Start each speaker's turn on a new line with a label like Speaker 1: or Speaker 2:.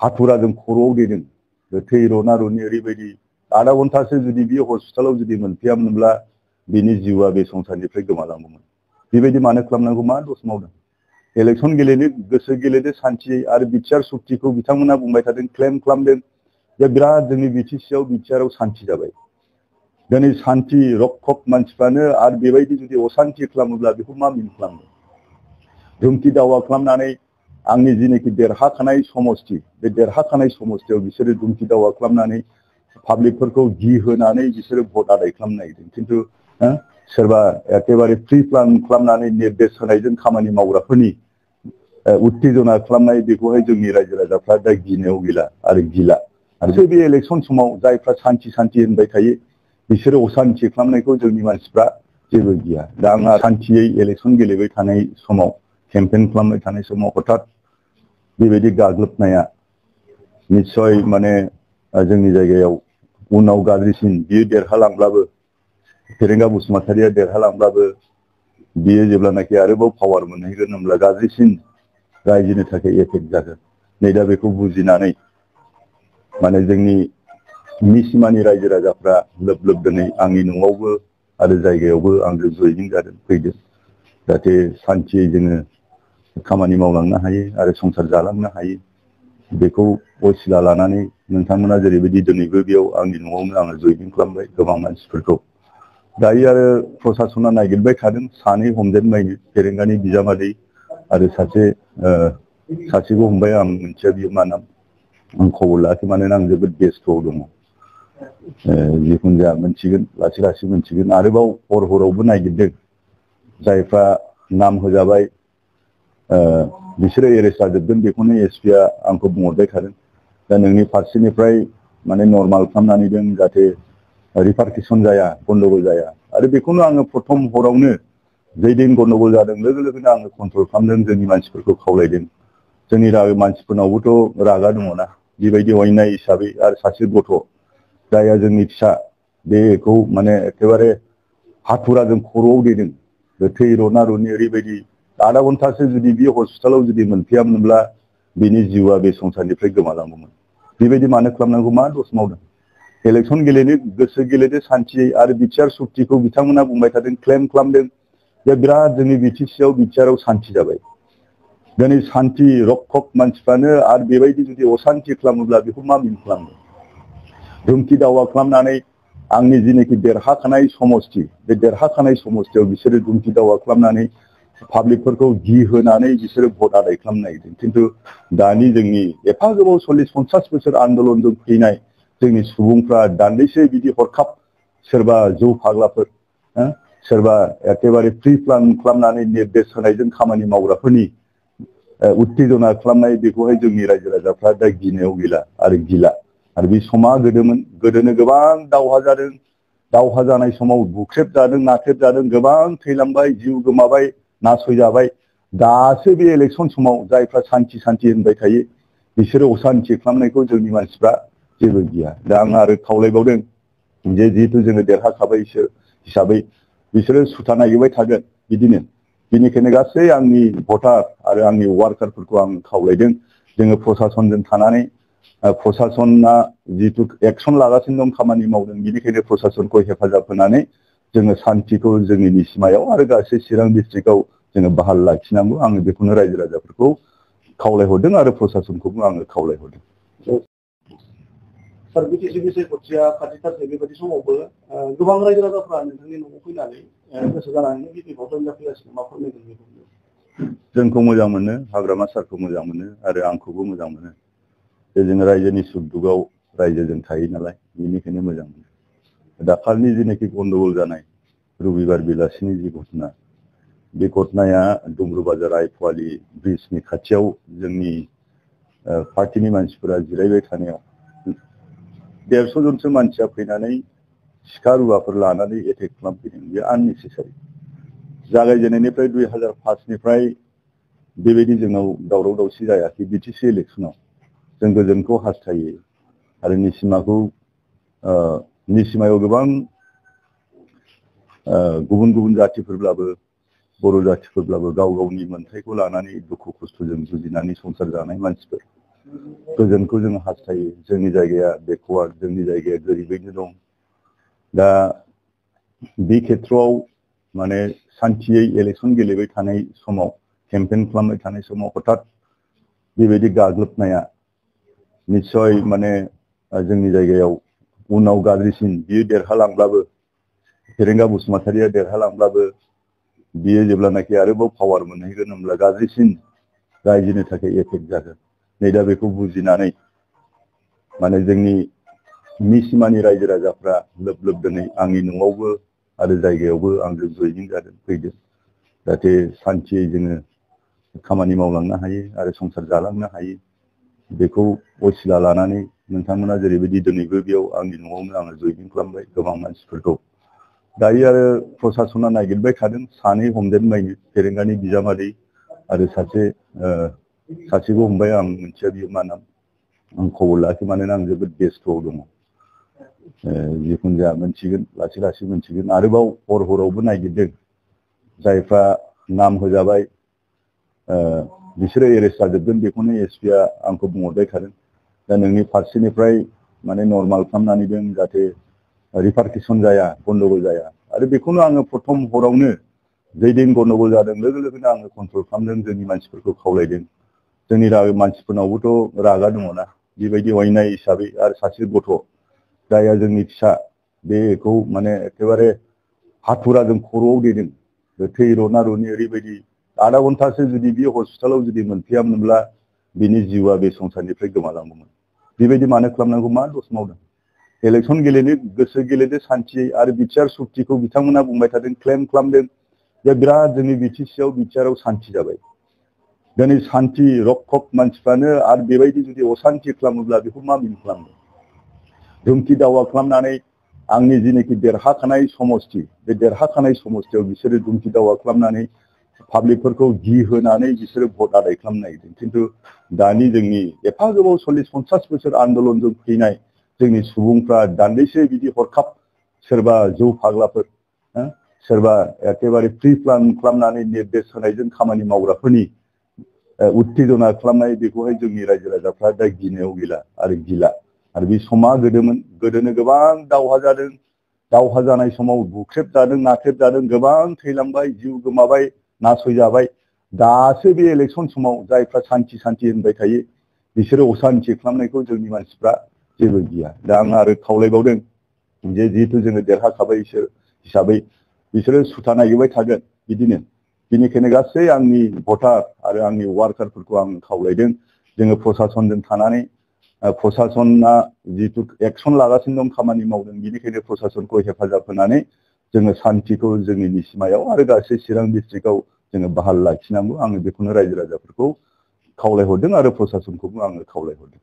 Speaker 1: हाथुराजों खर'आव देदों थैरना रुनि ओरैबायदि आधा घन्टासो जुदि बियो हस्पिटालाव जुदि मोनफैयामोनब्ला बिनि जिउआ बे संसारनिफ्राय गोमालांगौमोन। बेबायदि मानो खालामनांगौ, मा दस मावदों? इलेक्सन गेलेनो गोसो गेलेदो सान्थियै, आरो बिटिआर सुक्तिखौ बिथांमोना बुंबाय थादों, क्लेम खालामदों जे बिराद जोंनि बिटिआराव सान्थि जाबाय। दिनै सान्थि रक्षक मानसिफ्रानो आरो बेबायदि जुदि असान्थि खालामोब्ला बेखौ मा मिन खालामनो? धुमखि दावा खालामनानै आंनि जिनिखि देरहाखानाय समस्ति, बे देरहाखानाय समस्तियाव बिसोरो धुमखि दावा खालामनानै पाब्लिकफोरखौ गिहोनानै बिसोरो भट आदाय खालामनो नागिरदों। खिन्थु सोरबा एखेबारे प्रि प्लान खालामनानै निर्देश होनायजों खामानि मावग्राफोरनि उत्तेजना खालामनाय, बेखौहाय जोंनि रायजो राजाफ्रा दा गिनायाव गैला आरो गिला। आरो बे इलेक्सन समाव जायफ्रा सान्थि सान्थि होनबाय थायो बिसोरो असान्थि खालामनायखौ जोंनि मानसिफ्रा जेबो गिया। दा आंहा सान्थियै इलेक्सन गेलेबाय थानाय समाव, केम्पेन खालामबाय थानाय समाव हठात बेबायदि गाग्लोबनाया निस्सय माने जोंनि जायगायाव उनाव गाज्रिसिन, बियो देरहालांब्लाबो, फेरेंगा बसुमतारिया देरहालांब्लाबो बियो जेब्लानाखि आरोबाव पावार मोनहैगोन होनब्ला गाज्रिसिन रायजोनि थाखाय एफेक्ट जागोन। नै दा बेखौ बुजिनानै माने जोंनि मिसिमानि रायजो राजाफ्रा लोब लोब दिनै आंनि न'आवबो आरो जायगायावबो आंजों जयनिं जादों, फैदों, जाहाथे सान्थियै जोङो खामानि मावलांनो हायो आरो संसार जालांनो हायो। बेखौ असिला लानानै नोंथांमोना जेरैबायदि दिनैबो बेयाव आंनि न'आवनो आङो जयनिं खालामबाय गोबां मानसिफोरखौ। दायो आरो प्रसासना नागिरबाय थादों सानै हमजेनबायनो, फेरेंगानि बिजामादै आरो सासेखौ हमबाय, आं मिथिया बियो मा नाम, आं खबर लायाखै मानोना आं जोबोद बेस्थ'आव दङ। जिखुनु जाया मोनसिगोन, लासै लासै मोनसिगोन। आरोबाव हरावबो नागिरदों, जायफ्रा नाम होजाबाय बिसोरो एरेस्ट जाजोबगोन, बेखौनो एसपिआ आंखौ बुंहरबाय थादों। दा नोंनि फारसेनिफ्राय माने नर्माल खालामनानै दोन, जाहाथे रिपार्केसन जाया, गन्डगल जाया। आरो बेखौनो आङो प्रथम हरावनो जैदिन गन्डगल जादों लोगो लोगोनो आङो कन्ट्रल खालामदों, जोंनि मानसिफोरखौ खावलायदों। जोंनि मानसिफोरनावबोथ' रागा दङना, बेबायदि अयनाय हिसाबै। आरो सासे गथ' जायहा जोंनि फिसा, बेखौ माने एखेबारे हाथुराजों खर'आव देदों थैरना रुनि ओरैबायदि आधा घन्टासो जुदि बियो हस्पिटालाव जुदि मोनफैयामोनब्ला बिनि जिउआ बे संसारनिफ्राय गोमालांगौमोन। बेबायदि मानो खालामनांगौ, मा दस मावदों? इलेक्सन गेलेनो गोसो गेलेदो सान्थियै, आरो बिटिआर सुक्तिखौ बिथांमोना बुंबाय थादों, क्लेम खालामदों जे बिराद जोंनि बिटिआराव सान्थि जाबाय। दिनै सान्थि रक्षक मानसिफ्रानो आरो बेबायदि जुदि असान्थि खालामोब्ला बेखौ मा मिन खालामनो? धुमखि दावा खालामनानै आंनि जिनिखि देरहाखानाय समस्ति, बे देरहाखानाय समस्तियाव बिसोरो धुमखि दावा खालामनानै पाब्लिकफोरखौ गिहोनानै बिसोरो भट आदाय खालामनो नागिरदों। खिन्थु दानि जोंनि एफा गोबाव 40-50 बोसोर आन्दलनजों फैनाय जोंनि सुबुंफ्रा दान्दिसे बिदि हरखाब सोरबा जौ फाग्लाफोर, सोरबा एखेबारे प्रि प्लान खालामनानै निर्देश होनायजों खामानि मावग्राफोरनि उत्तेजना खालामनाय, बेखौहाय जोंनि रायजो राजाफ्रा दा गिनायाव गैला आरो गिला। आरो बे समा गोदोमोन, गोदोनो गोबां दावहा जादों। दावहा जानाय समाव बुख्रेब जादों, नाख्रेब जादों, गोबां थैलांबाय, जिउ गोमाबाय, नासयजाबाय। दासो बे इलेक्सन समाव जायफ्रा सान्थि सान्थि होनबाय थायो बिसोरो असान्थि खालामनायखौ जोंनि मानसिफ्रा जेबो गिया। दा आं आरो खावलायबावदों जे जिहेतु जोङो देरहाखाबाय हिसाबै बिसोरो सुथा नागिरबाय थागोन बिदिनो। बेनिखायनो गासै आंनि भटार आरो आंनि वार्कारफोरखौ आं खावलायदों, जोङो प्रसासनजों थानानै प्रसासना जिहेतु एक्सन लागासिनो दं, खामानि मावदों, बेनिखायनो प्रसासनखौ हेफाजाब होनानै जोङो सान्थिखौ जोंनि निसिमायाव आरो गासै चिरां डिस्ट्रिक्टआव जोङो बाहाल लाखिनांगौ। आङो बेखौनो रायजो राजाफोरखौ खावलायहरदों आरो प्रसासनखौबो आङो खावलायहरदों।
Speaker 2: सार, बिटिसि बिसायख'थिया खाथिथारसै, बेबायदि समावबो गोबां रायजो राजाफ्रा नोंथांनि न'आव फैनानै गोसो जानानै गिदिर जाफैगासिनो, मा फोरमायगोन बेखौ?
Speaker 1: जोंखौ मोजां मोनो, हाग्रामा सारखौ मोजां मोनो आरो आंखौबो मोजां मोनो। जों रायजोनि सुख दुखआव रायजोजों थायो नालाय, बेनिखायनो मोजां मोनो। दाखालनि जेनाखि गन्डगल जानाय रबिबार बेलासिनि जि घटना, बे घटनाया दुमब्रु बाजार आइफवालि ब्रिजनि खाथियाव जोंनि पार्टिनि मानसिफोरा जिरायबाय थानायाव 150 जनसो मानसिया फैनानै सिखा रुवाफोर लानानै एटेक खालामफैदों। बेयो आननेसेसारि। जागायजेननायनिफ्राय 2005निफ्राय बेबायदि जोंनाव दावराव दावसि जायाखै बिटिसि इलेक्सनाव। जों गोजोनखौ हास्थायो आरो निसिमायाव गोबां गुबुन गुबुन जाथिफोरब्लाबो, बर' जाथिफोरब्लाबो गाव गावनि मोन्थायखौ लानानै दुखु खस्थ'जों जुजिनानै संसार जानाय मानसिफोर। गोजोनखौ जों हास्थायो। जोंनि जायगाया बेकवार्ड, जोंनि जायगाया गोरिबैनो दं। दा बे खेथ्रआव माने सान्थियै इलेक्सन गेलेबाय थानाय समाव, केम्पेइन खालामबाय थानाय समाव हठाৎ बेबायदि गाग्लोबनाया निस्सय माने जोंनि जायगायाव उनाव गाज्रिसिन, बियो देरहालांब्लाबो, फेरेंगा बसुमतारिया देरहालांब्लाबो बियो जेब्लानाखि आरोबाव पावार मोनहैगोन होनब्ला गाज्रिसिन रायजोनि थाखाय एफेक्ट जागोन। नै दा बेखौ बुजिनानै माने जोंनि मिसिमानि रायजो राजाफ्रा लोब लोब दिनै आंनि न'आवबो आरो जायगायावबो आंजों जयनिं जादों, फैदों, जाहाथे सान्थियै जोङो खामानि मावलांनो हायो आरो संसार जालांनो हायो। बेखौ असिला लानानै नोंथांमोना जेरैबायदि दिनैबो बेयाव आंनि न'आवनो आङो जयनिं खालामबाय गोबां मानसिफोरखौ। दायो आरो प्रसासना नागिरबाय थादों सानै हमदेनबायनो, फेरेंगानि बिजामादै आरो सासेखौ हमबाय, आं मिथिया बियो मा नाम, आं खबर लायाखै मानोना आं जोबोद बेस्थ'आव दङ। जिखुनु जाया मोनसिगोन, लासै लासै मोनसिगोन। आरोबाव हरावबो नागिरदों, जायफ्रा नाम होजाबाय बिसोरो एरेस्ट जाजोबगोन, बेखौनो एसपिआ आंखौ बुंहरबाय थादों। दा नोंनि फारसेनिफ्राय माने नर्माल खालामनानै दोन, जाहाथे रिपारकेसन जाया, गन्डगल जाया। आरो बेखौनो आङो प्रथम हरावनो जैदिन गन्डगल जादों लोगो लोगोनो आङो कन्ट्रल खालामदों, जोंनि मानसिफोरखौ खावलायदों। जोंनि मानसिफोरनावबोथ' रागा दङना, बेबायदि अयनाय हिसाबै। आरो सासे गथ' जायहा जोंनि फिसा, बेखौ माने एखेबारे हाथुराजों खर'आव देदों, थै रना रनि ओरैबायदि। आधा घन्टासो जुदि बे हस्पिटालाव जुदि मोनफैयामोनब्ला बिनि जिउआ बे संसारनिफ्राय गोमालांगौमोन। बेबायदि मानो खालामनांगौ, मा दस मावदों? इलेक्सन गेलेनो गोसो गेलेदो सान्थियै। आरो बिटिआर सुक्तिखौ बिथांमोना बुंबाय थादों, क्लेम खालामदों जे बिराद जोंनि बिटिआरआव सान्थि जाबाय। दिनै सान्थि रक्षक मानसिफ्रानो आरो बेबायदि जुदि असान्थि खालामोब्ला बेखौ मा मिन खालामो? धुमखि दावा खालामनानै आंनि जिनोखि देरहाखानाय समस्ति, बे देरहाखानाय समस्तियाव बिसोरो धुमखि दावा खालामनानै पाब्लिकफोरखौ गिहोनानै बिसोरो भट आदाय खालामनो नागिरदों। खिन्थु दानि जोंनि एफा गोबाव 40-50 बोसोर आन्दलनजों फैनाय जोंनि सुबुंफ्रा दान्दिसे बिदि हरखाब सोरबा जौ फाग्लाफोर, सोरबा एखेबारे प्रि प्लान खालामनानै निर्देश होनायजों खामानि मावग्राफोरनि उत्तेजना खालामनाय, बेखौहाय जोंनि रायजो राजाफ्रा दा गिनायाव गैला आरो गिला। आरो बे समा गोदोमोन, गोदोनो गोबां दावहा जादों। दावहा जानाय समाव बुख्रेब जादों, नाख्रेब जादों, गोबां थैलांबाय, जिउ गोमाबाय, नासयजाबाय। दासो बे इलेक्सन समाव जायफ्रा सान्थि सान्थि होनबाय थायो, बिसोरो असान्थि खालामनायखौ जोंनि मानसिफ्रा जेबो गिया। दा आं आरो खावलायबावदों जे जिहेतु जोङो देरहाखाबाय हिसाबै बिसोरो सुथा नागिरबाय थागोन बिदिनो। बेनिखायनो गासै आंनि भटार आरो आंनि वार्कारफोरखौ आं खावलायदों, जोङो प्रसासनजों थानानै, प्रसासना जिहेतु एक्सन लागासिनो दं, खामानि मावदों, बेनिखायनो प्रसासनखौ हेफाजाब होनानै जोङो सान्थिखौ जोंनि निसिमायाव आरो गासै चिरां डिस्ट्रिक्टआव जोङो बहाल लाखिनांगौ। आङो बेखौनो रायजो राजाफोरखौ खावलायहरदों आरो प्रसासनखौबो आङो खावलायहरदों।